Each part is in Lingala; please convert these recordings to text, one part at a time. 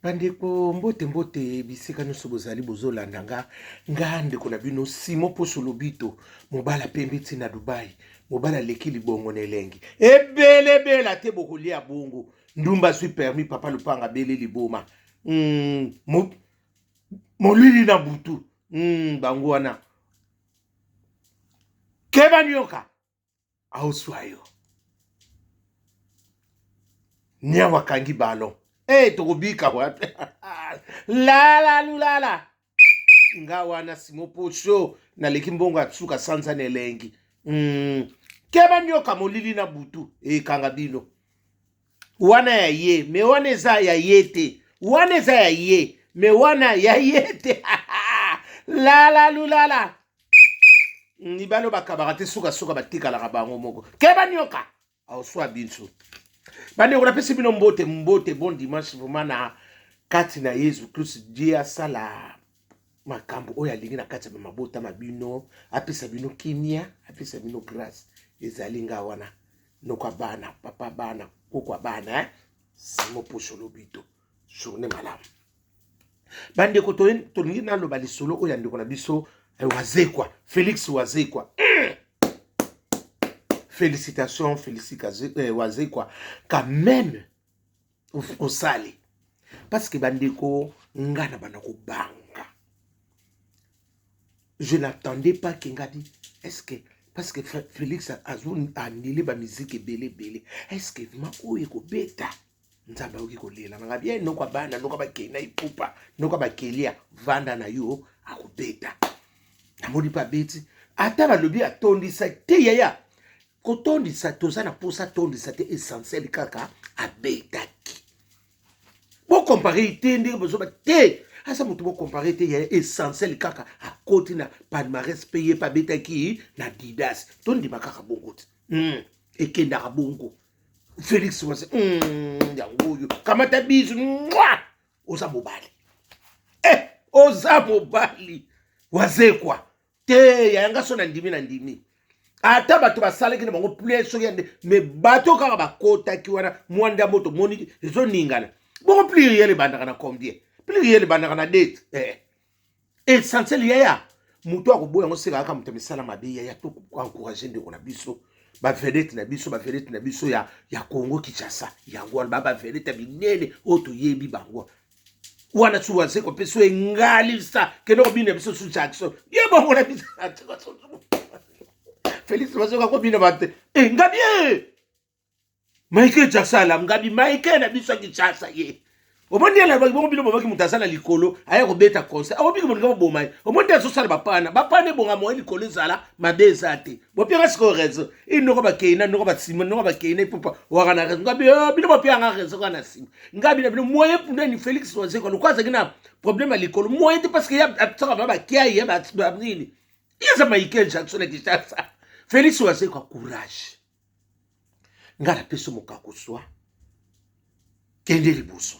Bandeko mbote mbote bisika nyonso bozali bozolanda nga nga ndeko na bino Simon Poso Lobito mobala pembe ti na Dubai mobala aleki libongo na elengi ebelebela te bokolia bongo ndumba azwi permis papa lupanga abeli liboma molili na butu bango wana keba nioka aoswa yo niawa akangi ballon hey, eh, tokobika wapi? Lala lulala nga wana simo pocho naleki mbongo ya suka sanza na elengi. Keba nioka molili na butu ekanga bino wana ya ye me wana eza ya ye te wana eza ya ye me wana ya ye te. Lala lulala mibali oyo bakabaka te sukasuka batikalaka bango moko. Keba nioka aoswa biso. Bandeko, napesi bino mbote mbote, bon dimanche vraiment na kati na Yesu Kristu. Dieu asala makambo oyo alingi na kati ya mabota ma bino, apesa bino kimia, apesa bino grâce. Ezali nga wana noko ya bana, papa bana, koko ya bana, eh? Simo Poso Lobito, journée malamu. Bandeko, tolingi naloba lisolo oyo ya ndeko na biso Wazekwa, Félix Wazekwa. Félicitations Félix Wazekwa, quand même osali, parce que bandeko, nga na bana kobanga, je n'attendais pas ke nga di est-ce que, parce que Félix azo annuler bamusique ebele ebele, est-ce que vraiment oyo ekobeta? Nzambe ayoki kolela nanga bien noko bana noko bakei na ipupa noko bakelia vanda na yo akobeta. Namoni mpe abeti, ata balobi atondisa te. Yaya, kotondisa toza na mposa atondisa te, essentiel kaka abetaki. Bocomparer te ndenge bozoba te, aza moto bocomparer te yaya, essentiel kaka akoti na palmarès mpe ye mpe abetaki na Didas. Tondima kaka bongo te. Ekendaka bongo. Félix wase yango oyo kamata biso mwa oza mobali, eh, oza mobali Wazekwa te. Yayanga so na ndimi na ndimi, ata bato basalaki na bango plein soki yande me bato kaka bakotaki wana mwa ndambo tomoni ezoningana bongo. Pluriel ebandaka na combien? Pluriel ebandaka na date, eh. Essentiel yaya, moto akoboya yango seka kaka moto ya misala mabe. Yaya, to encourage ndeko na biso, bavedette na biso, bavedette na biso ya Congo Kinshasa. Yango wana bavedette ya minene oyo toyebi bango wana. Su Wazekwa mpe so engalisa kende kobina biso su Jackson ye bongo na biso. Félix bazoka kobina bato e ngabi e Michael Jackson ala ngabi Michael na biso ya Kinshasa. Ye omoni alobaki bongo, bino bobaki moto aza na likolo aya kobeta concert, akobiki bolinga boboma ye. Omoni nde azosala bapana bapana ebonga moye likolo ezala mabe eza te. Bopianga sikoyo raison inoko bakei na noko basima noko bakei na ipupa waka na raison ngabi bino bopianga raison kaka na nsima ngabi na bino moye punani. Félix Wazekwa lokola azalaki na problème ya likolo moye te, parce que ye atisaka ba bakiai ye banini, ye aza Michael Jackson na Kinshasa. Félix Wazekwa, courage, ngai napesi mokako swa kende liboso,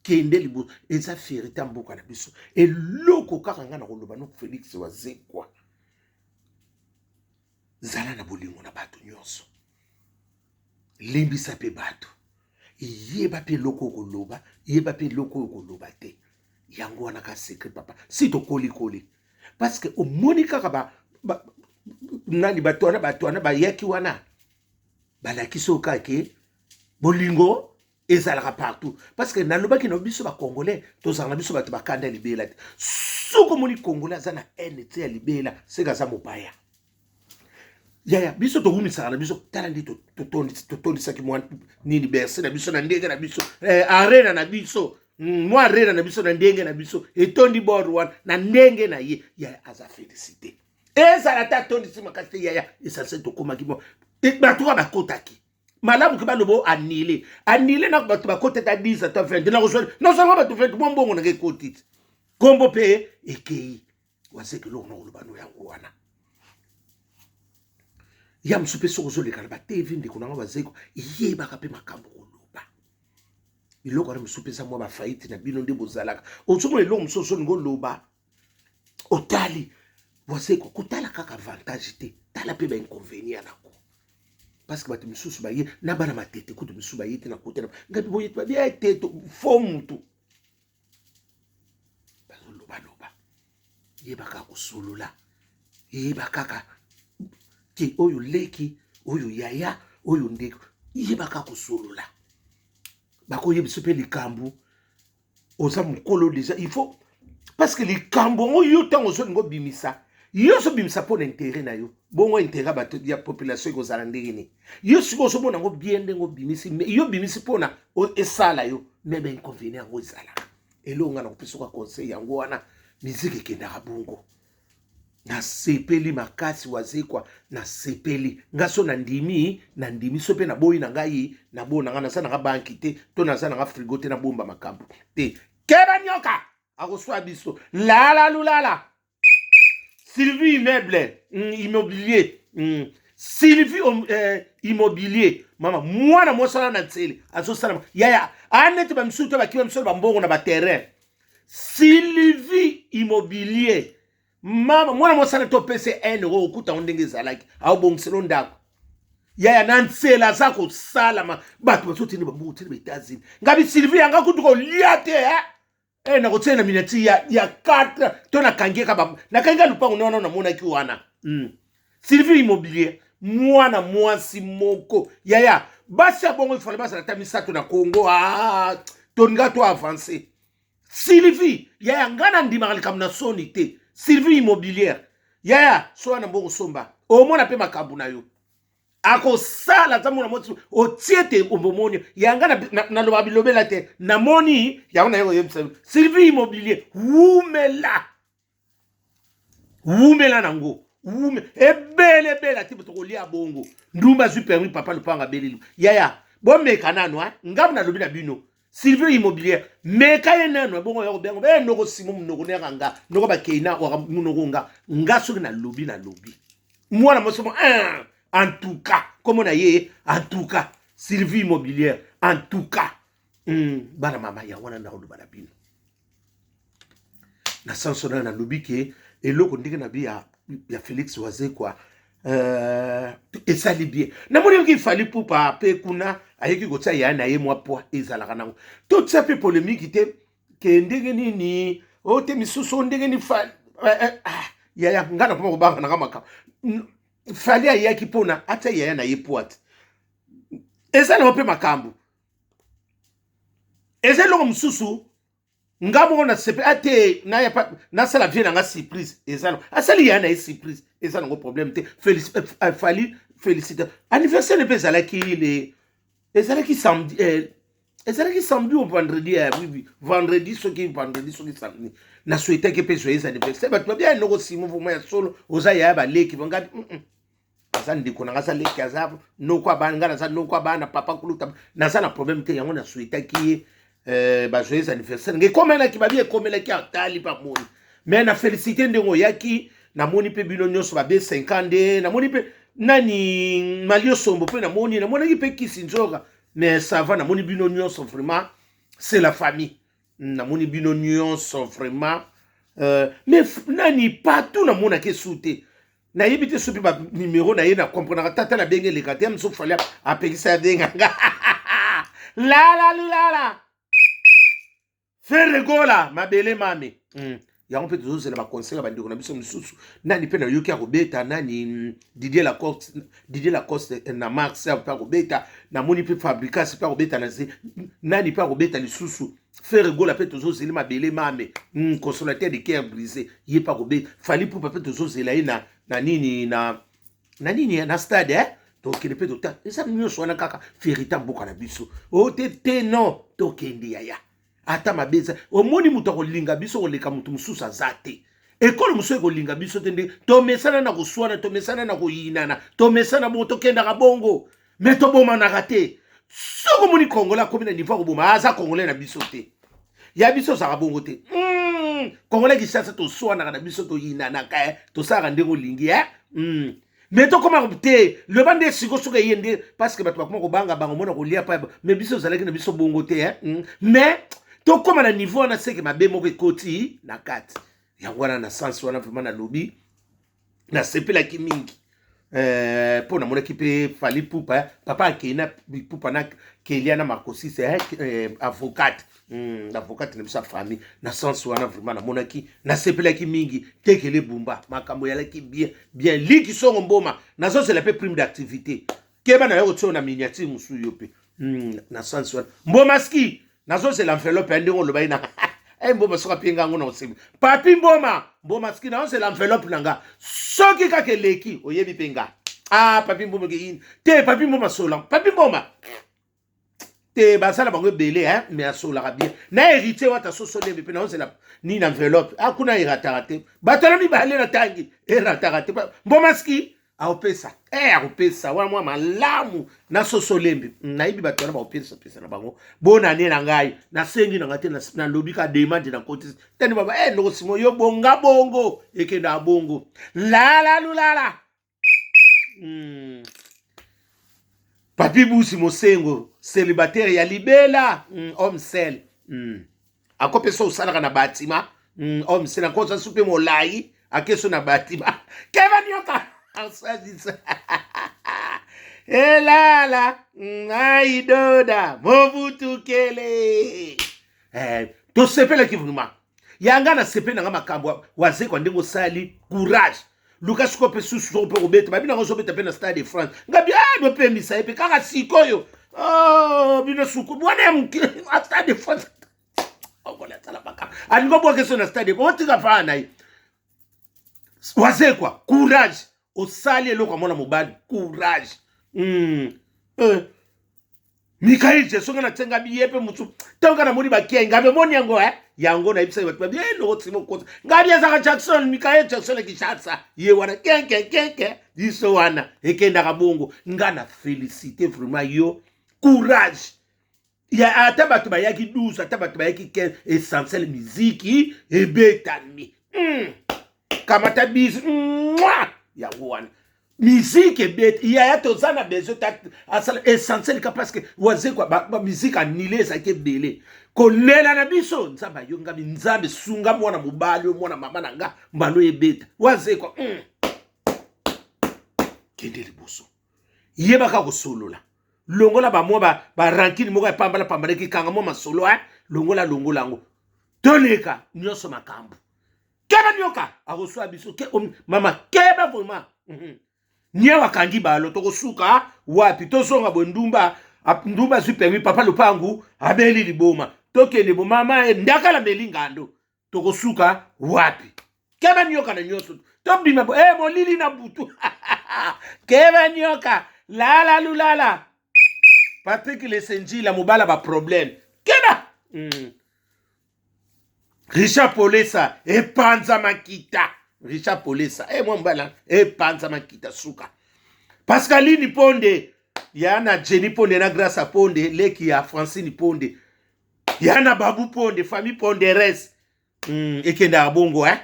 kende liboso, eza fierté ya mboka na biso. Eloko kaka ngai na koloba no, Félix Wazekwa, zala na bolingo na bato nyonso, limbisa mpe bato, yeba mpe eloko oyo koloba, yeba mpe eloko oyo koloba te. Yango wana ka secret papa si tokolikoli, parce que omoni kaka ba nani bato wana bayaki wana balakisi oyo kaka ke bolingo ezalaka partout. Parce que nalobaki na biso bacongolais tozala na biso bato bakanda libela te. Soki omoni Congolais aza na haine te ya libela, seke aza mopaya. Yaya, biso towumisaka na biso. Tala nde totondisaki mwa nini Bercy na biso na ndenge na biso, Arena na biso, mwa Arena na biso na ndenge na biso etondi bord wana na ndenge na ye. Yaya, aza félicité, ezala te atondisi makasi te. Yaya, essentiel tokomaki mo bato wana bakotaki malamu ke baloba anile anile na bato bakota ata 10 ata 20, nakozwa nazwanga bato 20 mwa mbongo nanga ekoti te, nkombo mpe ekei. Wazeka, eloko na koloba no yango wana ya mosu mpe soki ozoleka na baTV, ndeko nanga Wazekwa, yebaka mpe makambo koloba. Biloko wana mosusu mpe eza mwa bafaite na bino nde bozalaka. Ozomona eloko mosusu ozolinga oloba, otali Wazekwa, kotala kaka avantage te, tala mpe bainconvénient nako, parce que bato misusu baye na bana matete kutu misusu baye te na kotela ngai boye babia te fo mutu. Yeba kaka kosolola, yeba kaka ke oyo leki, oyo yaya, oyo ndeko, yeba kaka kosolola. Bakoyebisa mpe likambo, oza mokolo deja, il faut, parce que likambo yango yo ntango ozolinga obimisa, yo ozobimisa mpo na intérêt na yo. Bongo intérêt bato ya population ekozala ndenge nini? Yo sikoyo ozomona yango bien ndenge obimisi, mais yo obimisi mpona esala yo, mais bainconvénient yango ezalaka. Eloko nga na kopesa oka conseil yango wana, miziki ekendaka bongo. Nasepeli makasi, Wazekwa, nasepeli. Nga so nandimi, nandimi. So mpe naboyi na ngai, naboyi na ngai. Naza nanga banki te, to naza nanga frigo te, nabomba makambo te. Keba, nyoka akoswa biso. Lala lulala, Sylvie Immeuble, Immobilier, Sylvie Immobilier, mama mwana mwasi wana na ntsele azosala yaya aneti bamisusu to bakiba miso bambongo na baterrain. Sylvie Immobilier, mama mwana mwasi wana, topesa 1 euro, okuta ngo ndenge ezalaki, aobongisela ndako. Yaya na nzela aza kosalama, bato bazotinda bambongo tina ba États-Unis. Ngabi Sylvie yanga kutu kolia te, eh? Eh, nakotia na miniature ya 4 to nakangi eka, nakangi ka lupango wana namonaki wana. Sylvie Immobilier, mwana mwasi moko yaya, basi ya bongo ifale bazala ata misato na Congo. Ah, tolinga to avance. Sylvie yaya, ngai nandimaka likambo na soni te. Sylvie Immobilière, yaya, so wana mbongo somba, omona mpe makambo na yo akosala. Aza mwana mwasi otie te, omoni yanga naloba bilobela te, namoni yango naye koyebisa. Sylvie Immobilier, wumela, wumela nango, wume ebele ebele ati tokolia bongo. Ndumba azwi permis, papa lopanga abeleli. Yaya, bomeka nano, ngambo nalobi na bino, Sylvie Immobilier, meka ye nano bongo ya kobenga be noko simo monoko neyaka nga noko bakei na monoko nga nga. Soki nalobi, nalobi. Mwana mwasi mo, en tout cas kombo na ye, en tout cas Sylvie Immobilière, en tout cas, bana mama, yango wana nakoloba na bino na sanso na nalobi ke eloko ndenge na bi ya Félix Wazekwa esali bien. Namoni yoki Fally Ipupa mpe kuna ayeki kotia ya na ye mwa poids ezalaka nango. Totia mpe polémique te ke ndenge nini o te misusu o ndenge nini. Ah, yaya, ngai nakoma kobanga nanga makambo. Fally ayaki mpona atia yaya na ye poids te, eza nango mpe makambo, eza eloko mosusu. Nga moko nasepe ate nasala vie na nga surprise, eza no asali ya na ye surprise, eza nango problème te. Fally, félicité. Anniversaire mpe ezalaki le ezalaki samedi, ezalaki samedi ou vendredi, oui, vendredi, soki vendredi, soki samedi. Nasouhaitaki mpe joyeux anniversaire. Bato babia eloko simo vraiment ya solo, oza yaya baleki bangabi. Aza ndeko na nga, aza leki, aza noko abana, nga naza noko abana papa kuluta, naza na problème te. Yango nasouhaitaki ye bajoyeux anniversaire. Nga ekomelaki babi, ekomelaki atali mpe amoni, mais na félicité ndenge oyaki. Namoni mpe bino nyonso babe 50 nde namoni mpe nani Malio Sombo mpe namoni, namonaki mpe Kisi Nzoka, mais ça va. Namoni bino nyonso, vraiment c'est la famille. Namoni bino nyonso vraiment, mais nani partout namonaki esu te, nayebi te soki banimero na ye na comprenaka tata nabenge eleka te. Mosusu Fally apekisa abenganga. Lala lulala, Ferre Gola, mabele mame. Yango mpe tozozela baconseil ya bandeko na biso mosusu. Nani mpe nayoki akobeta? Nani? Didier Lacoste, Didier Lacoste na Mars mpe akobeta. Namoni mpe Fabricas mpe akobeta na nani mpe akobeta lisusu. Ferre Gola mpe tozozeli, mabele mame, consolateur de cœur brisé, ye mpe akobeta. Fally Ipupa mpe tozozela ye na nini, na nini, na stade, eh? Tokende mpe tota eza nyonso wana kaka fierté mboka na biso. O te te, non, tokende yaya. Ata mabe eza, omoni moto akolinga biso koleka moto mosusu aza te. Ekolo mosusu ekolinga biso te. Ndenge tomesana na koswana, tomesana na koyinana, tomesana bongo, tokendaka bongo, mais tobomanaka te. Soki omoni Congolais akomi na niveau ya koboma, aza Congolais na biso te. Ya biso ozalaka bongo te. Congolais Kinshasa, toswanaka na biso, toyinanaka, eh. Tosalaka ndenge olingi, eh? Mais tokóma te, loba nde siko soki eye nde parce que bato bakoma kobanga bango mona kolia pa. Mais biso ozalaki na biso bongo te, eh? Mais tokóma na niveau wana seke mabe moko ekoti na kati. Yango wana na sens wana vraiment nalobi nasepelaki mingi mpo namonaki mpe Fally Ipupa, papa akei na Ipupa na Kelia na Marcosis, avocate. Avocate na biso ya famille na sens wana, vraiment namonaki, nasepelaki mingi. Tekele bumba, makambo eyalaki bien bien. Liki songo mboma, nazozela mpe prime d'activité. Keba na yo, kotia na miniature mosusu yo mpe. Na sens wana, mboma ski, nazozela enveloppe ya ndenge olobaki na e mboma. Soki apienga yango na osembi papi mboma, mboma ski, nazozela enveloppe na nga. Soki kaka eleki, oyebi mpe nga. Ah, papi mboma ke te, papi mboma sola, papi mboma te, basala bango ebele hein, mais asolaka bien na héritier wata. Soso lembe mpe naozela nini, enveloppe. Ah, kuna erataka te. Bato na mibale na tangi erataka te. Mboma ski akopesa, akopesa wana mwa malamu na soso lembe. Nayebi bato wana bakopesa pesa na bango. Bonane na ngai, nasengi na ngai te, nalobi ka demande na koti tani baba. Ndoko simo yo bonga bongo ekenda bongo lala lulala. Papi Busi Mosengo, célibataire ya libela, homme seul. Akopesa osalaka na batima, homme seul, akosa su mpe molai akeso na batima. Keba nioka asazisa elala aidoda mobutukele. Tosepelaki vraiment. Yanga nasepeli nanga makambo wazekwa ndenge osali. Courage, luka sikoyo mpe susu soko mpe kobeta babi nango, ozobeta mpe na Stade de France. Ngabi bopemisa ye mpe kaka sikoyo. Oh, bino suku wana ya moke, Stade de France okolasala makambo alingi obwaka so na stade, otika faa na ye. Wazekwa, courage, osali eloko ya mwana mobali, courage. Mikael Jesu, nga natsenga biye mpe mosu ntango namoni bakiai ngabi omoni yango, yango nayebisaki bato babi eloko tsimo kosa ngabi azaka Jackson, Mikael Jackson ya Kinshasa, ye wana kenke kenke biso wana ekendaka bongo. Nga na félicité vraiment yo, courage ya ata bato bayaki 12, ata bato bayaki 15, essentiel miziki ebetami. Kamata biso mwa yango wana, miziki ebeti yaya, toza na besoin asala essentiel ka parce que wazekwa bamiziki anile ezalaki ebele. Kolela na biso, Nzambe ayongami, Nzambe sunga mwana mobali oyo, mwana mama na nga, mbalo ebeta wazekwa. Kende liboso, yebaka kosolola, longola bamwa barancune moko ya pambala pambala, ekikanga mwa masolo, longola longola yango, toleka nyonso makambo. Keba nioka akoswa biso ke, mama keba vraiment. Niawa akangi balo, tokosuka wapi? Tozonga boye, ndumba ndumba azwi permis, papa lopangu abeli liboma, tokende bo mama ndakala meli ngando, tokosuka wapi? Keba nioka na nyonso, tobima bo molili na butu. Keba nioka, lala lulala. Patrik Lesenjila, mobala baproblème, keba. Richard Polesa epanza makita, Richard Polesa mwa mobala epanza makita suka. Pascaline Ponde ya na Jenny Ponde na Grâce Ponde, leki ya Francine Ponde ya na Babu Ponde, famille Ponderes. Ekendaka bongo, eh?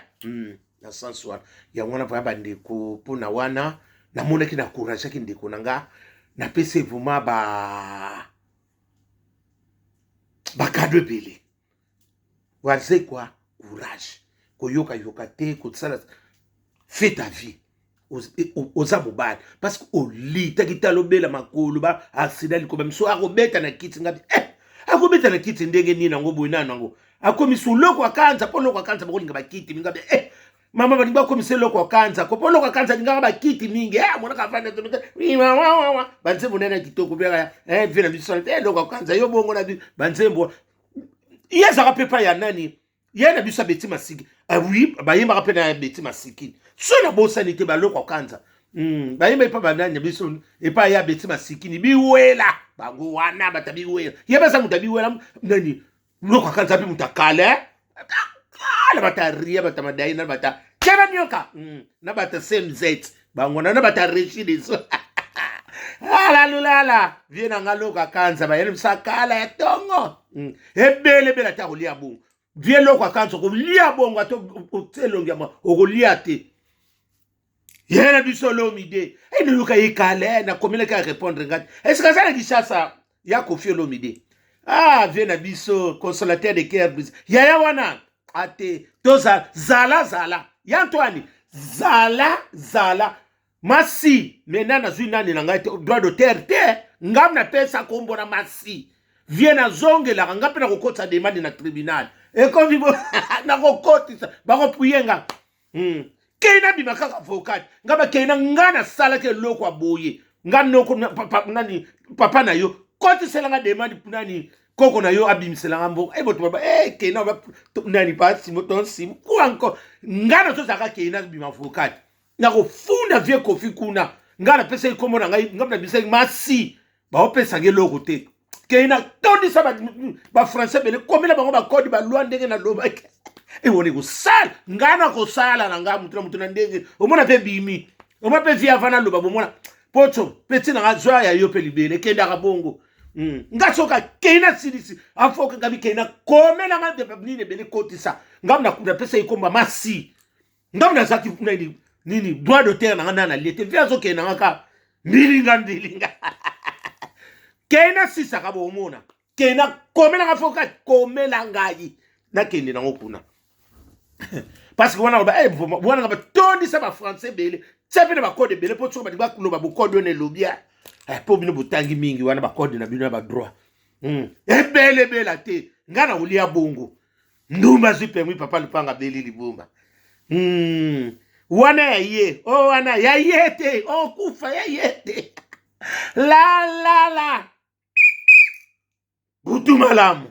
Na sens wana, yango wana vraimen bandeko, mpona wana namonaki na encourageaki ndeko na nga, napesi vraiment ba bacadeau ebele. Wazekwa, courage, koyokayoka te, kosala, fais ta vie, oza mobali, parce que olitaki tala obela makolo, ba accident likoba miso, akobeta na kiti ngabi, akobeta na kiti ndenge nini yango boye nano yango akomisa oloko akanza mpo oloko akanza bakolinga bakiti mingi. Mama balingi bakomisa eloko akanza ko mpo eloko akanza alingaka bakiti mingi. Amonaka avanda banzembo nene ya kitoko biaka vie na biso eloko akanza yo bongo na banzembo ye azalaka mpe pa ya nani ye na biso abeti masiki. Ah oui, bayembaka mpe na abeti masiki so nabosani te, baloko akanza bayemba epa banani na biso, epai ye abeti masikini biwela bango wana bata biwela ye baza moto abiwela nani loko akanza mpe moto akala kala bata ria bata madai na bata keba nioka na bata cmz bango na bata regideso alalulala vie na nga loko akanza bayeli biso akala ya tongo. Ebele ebele ata kolia bongo vie loko akanza okolia bongo ata otie elongi ya okolia te. Ye na biso Olomide e nayoka ye kala, nakomelaki ya répondre ngai esika aza na Kinshasa ya Kofi Olomide. Ah, vie na biso consolateur de cœur brisé, yaya wana ate toza zala zala ya Antoine zala zala masi. Maintenant nazwi nani na ngai te, droit d'auteur te, ngam napesa kombo na masi. Vie nazongelaka nga mpe nakokotisa demande na tribunal ekomi nakokotisa bakopuye nga. Kei nabima kaka avocat nga bakei na nga nasalaki eloko ya boye nga noko papa, nani papa na yo kotisela nga demande nani koko na yo abimisela nga mbongo e boto baba e kei na nani pa simo ton simo quoi encore nga nazozalaka kei nabima avocat nakofunda vie Kofi kuna nga napesaki nkombo na ngai nga nabimisaki masi baopesaka eloko te kei natondisa bafrançais ebele komela bango bakode balwa ndenge nalobaki ewona ekosala ngai nakosala na ngai motu na motu na ndenge omona mpe bimi omona mpe vie ava naloba bomona potso peti na ngai zwa ya yo mpe libele ekendaka bongo. Nga soki akei na silisi afoka ngabi kei na komela ngai nini ebele kotisa ngai napesa ekomba masi ngai nazalaki nini nini droit d'auteur na ngai nana lie te vie azokende na ngai kaka mbilinga mbilinga kei nasisaka bomona kei na komela ngai foka komela ngai nakende nango kuna parce que wana loba eh, wana nga batondisa bafrançais ebele tia mpe na bakode ebele mpo soki balingi baloba bokode wana elobi mpo bino botangi mingi wana bakode na bino ya badroit. Ebele ebela te ngai na kolia bongo ndumba azwi permis papa lupanga abeli libumba. Wana ya ye o oh, wana ya ye te o oh, kufa ya ye te la la la butu malamu.